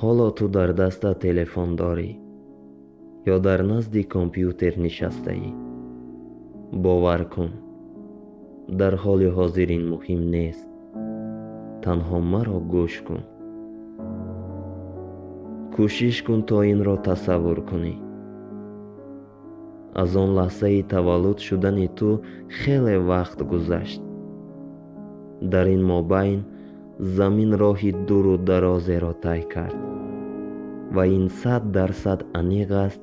Ҳоло ту дар даста телефон дорӣ ё дар назди компютер нишастаӣ. Бовар кун, дар ҳоли ҳозир ин муҳим нест. Танҳо маро гӯш кун. Кӯшиш кун, то инро тасаввур кунӣ. Аз он лаҳзаи таваллуд шудани ту хеле вақт гузашт. Дар ин мобайн замин роҳи дуру дарозеро тай кард ва ин 100% аниқ аст: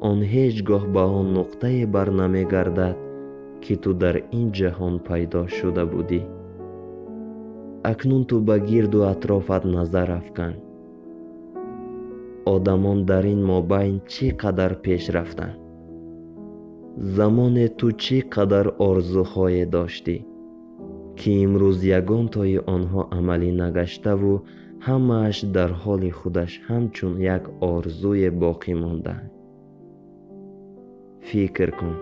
он ҳеҷ гоҳ ба он нуқтае барнамегардад, ки ту дар ин ҷаҳон пайдо шуда будӣ. Акнун ту ба гирду атрофат назар афкан. Одамон дар ин мобайн чӣ қадар пеш рафтанд. Замоне ту чӣ қадар орзуҳое доштӣ, ки имрӯз ягонтои онҳо амалӣ нагаштаву ҳамааш дар ҳоли худаш ҳамчун як орзуе боқӣ мондаанд. Фикр кун,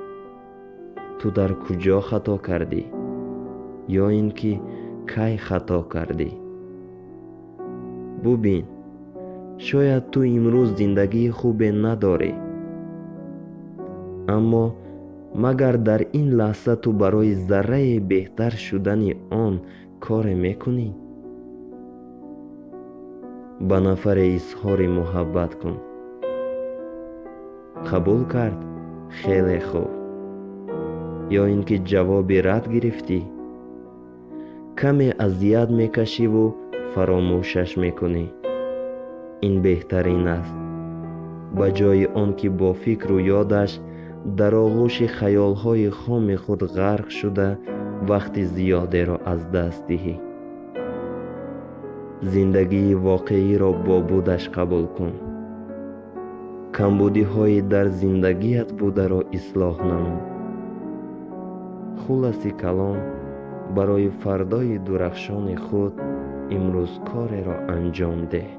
ту дар куҷо хато кардӣ ё ин ки кай хато кардӣ. Бубин, шояд ту имрӯз зиндагии хубе надорӣ, аммо магар дар ин лаҳза ту барои заррае беҳтар шудани он коре мекунӣ? Ба нафаре изҳори муҳаббат кун. Қабул кард? Хеле хуб. Ё ин ки ҷавоби рад гирифтӣ? Каме азият мекашиву фаромӯшаш мекунӣ. Ин беҳтарин аст, ба ҷои он ки бо фикру ёдаш дар оғӯши хаёлҳои хоми худ ғарқ шуда, вақти зиёдеро аз даст диҳӣ. Зиндагии воқеиро бо будаш қабул кун. Камбудиҳои дар зиндагият бударо ислоҳ намо. Хулоси калом, барои фардои дурахшони худ имрӯз кореро анҷом деҳ.